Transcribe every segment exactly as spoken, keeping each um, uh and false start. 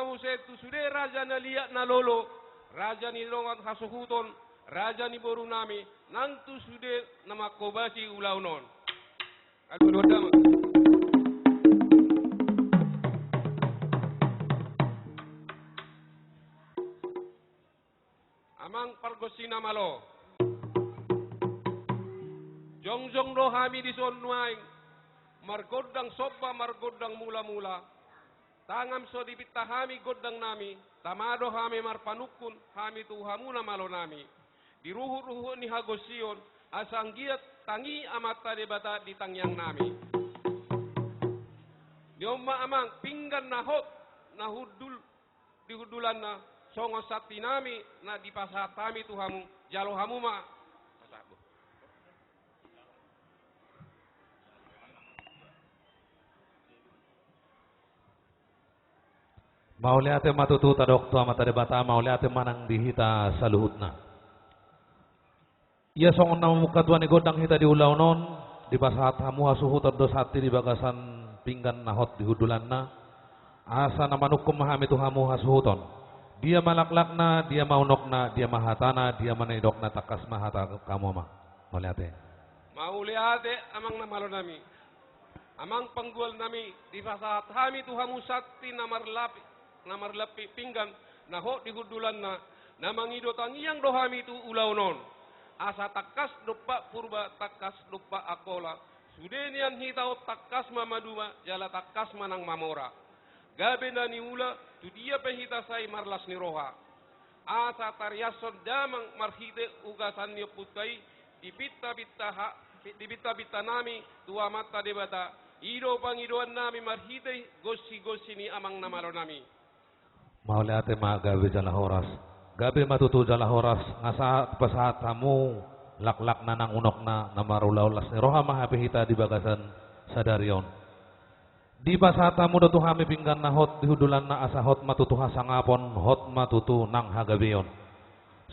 muse tu sude raja na liat na lolo, raja ni dongan hasuhuton, raja ni boru nami, nang tu sude na manghobasi ulaon on. Aduh, aduh, aduh. Amang pargonsi na malo. Jongjong do hami dison nuaeng, margondang somba, margondang mula-mula. Tangan so dipinta hami gondang nami, tama do hami marpanungkun, hami tu hamu na malo nami. Di ruhut-ruhut ni hagonsion, asa anggiat tangi Amanta Debata di tangiang nami. Ni on ma amang, pinggan na hot, na hundul, di hundulanna, songon santi nami, na dipasahat hami tu hamu, jalo hamu ma. Mauliate ma tutu tadok tu Amanta Debata, mauliate ma nang di hita saluhutna. Ia songon na mamungka tua ni gondang hita di ulaon on, dipasahat hamu hasuhuton do santi di bagasan pinggan na hot di hundulanna, asa na manungkun ma hami tu hamu hasuhuton. Dia ma laklakna, dia ma unokna, dia ma hatana, dia ma nidokna, tangkas ma hata hamu amang. Mauliate. Mauliate amang na malo nami. Amang panggual nami, dipasahat hami tu hamu santi na marlapi, na marlapi pinggan, na hot di hundulanna, na mangido tangiang do hami tu ulaon on. Asa tangkas dompak Purba, tangkas dompak Angkola, sude nian hita on tangkas ma maduma, jala tangkas ma nang mamora. Gabe na niula, tu dia pe hita sai marlas ni roha. Asa tariashon damang marhite ugasan ni ompunta i, dipinta-pinta ha-, dipinta-pinta nami tu Amanta Debata, i do pangidoan nami marhite gonsi-gonsi ni amang na malo nami. Mauliate ma gabe jala horas. Gabe ma tutu jala horas, nga sahat pasahat hamu, laklakna nang unokna, na marulaon las ni roha ma hape hita di bagasan sadari on. Dipasahat hamu do tu hami pinggan na hot di hundulanna asa hot ma tutu hasangapon, hot ma tutu nang hagabeon.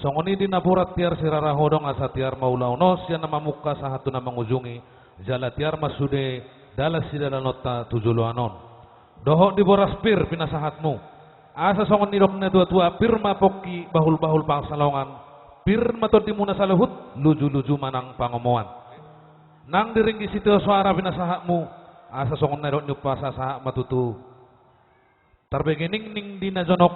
Songon i di napuran tiar sirara hodong asa tiar ma ulaon on sian na mamungka sahat tu na mangujungi, jala tiar ma sude dalan sidalanonta tu joloan on. Dohot di boras pir pinasahatmu. Asa songon nidok ni na tua-tua, pir ma pongki bahul-bahul pansalongan, pir ma tondimuna saluhut, luju-luju ma nang pangomoan. Nang di ringgit sitio soara pinasahatmu, asa songon na nidok ni umpasa sahat ma tutu. Tarbege ningning di na jonok,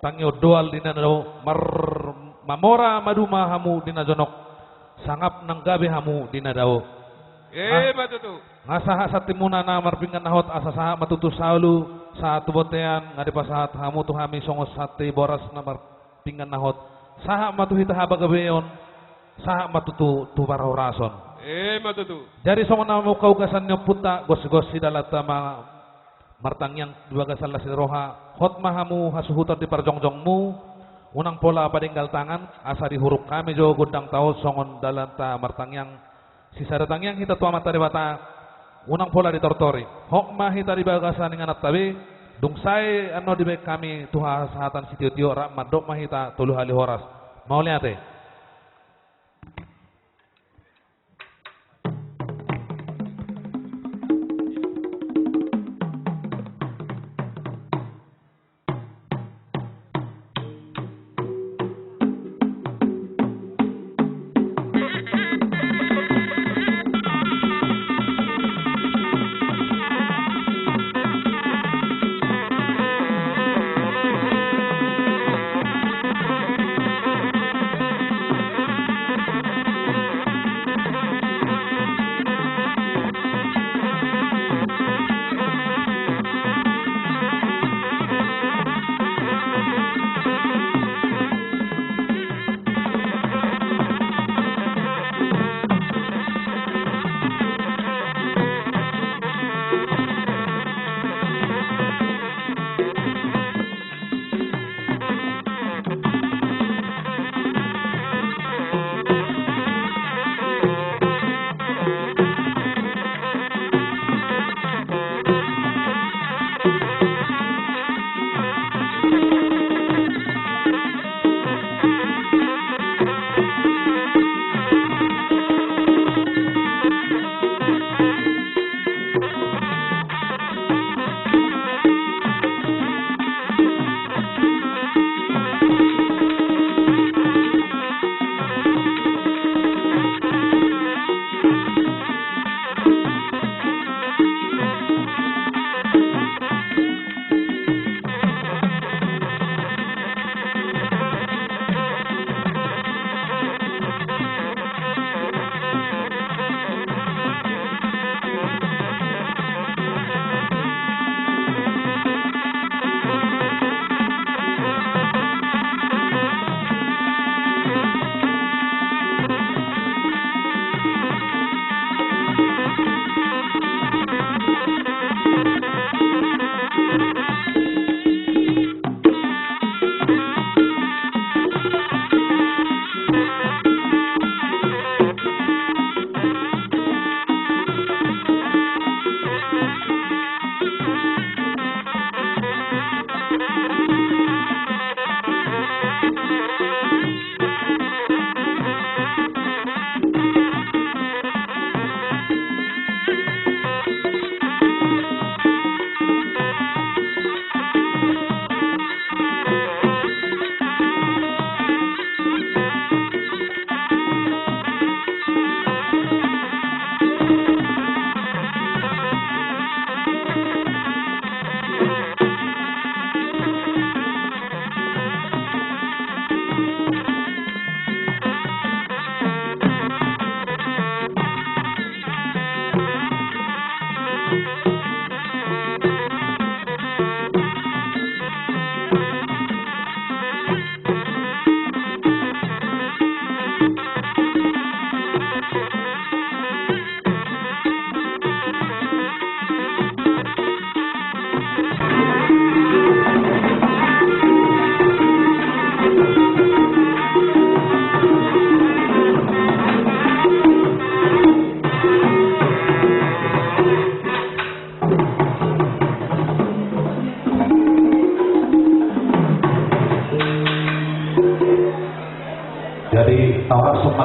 tangion doal di na dao, mar-, mamora maduma hamu di na jonok, sangap nang gabe hamu di na dao. Emma tutu. Nga sahat santimuna na marpinggan na hot asa sahat ma tutu saulu, sahat tu bontean, nga dipasahat hamu tu hami songon santi boras na mar-, pinggan na hot, sahat ma tu hita hagabeon, sahat ma tutu tu parhorason. Emma tutu. Jadi songon na mamungka ugasan ni ompunta, gonsi-gonsi dalanta ma-, martangiang di bagasan las ni roha, hot ma hamu hasuhuton di parjongjongmu, unang pola padenggal tangan, asa dihuruk hami jo gondangta on songon dalanta martangiang, sisada tangiang hita tu Amanta Debata, unang pola ditortori. Hot ma hita di bagasan ingananta be, dung sae annon dibaen hami tu hasahatan sitio-tio, rap mandok ma hita tolu hali horas. Mauliate.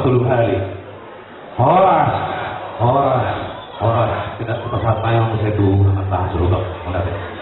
Tolu hali. Horas, horas, horas. Kita, kita sahat nai ma muse tu Amanta Surgo. Horas.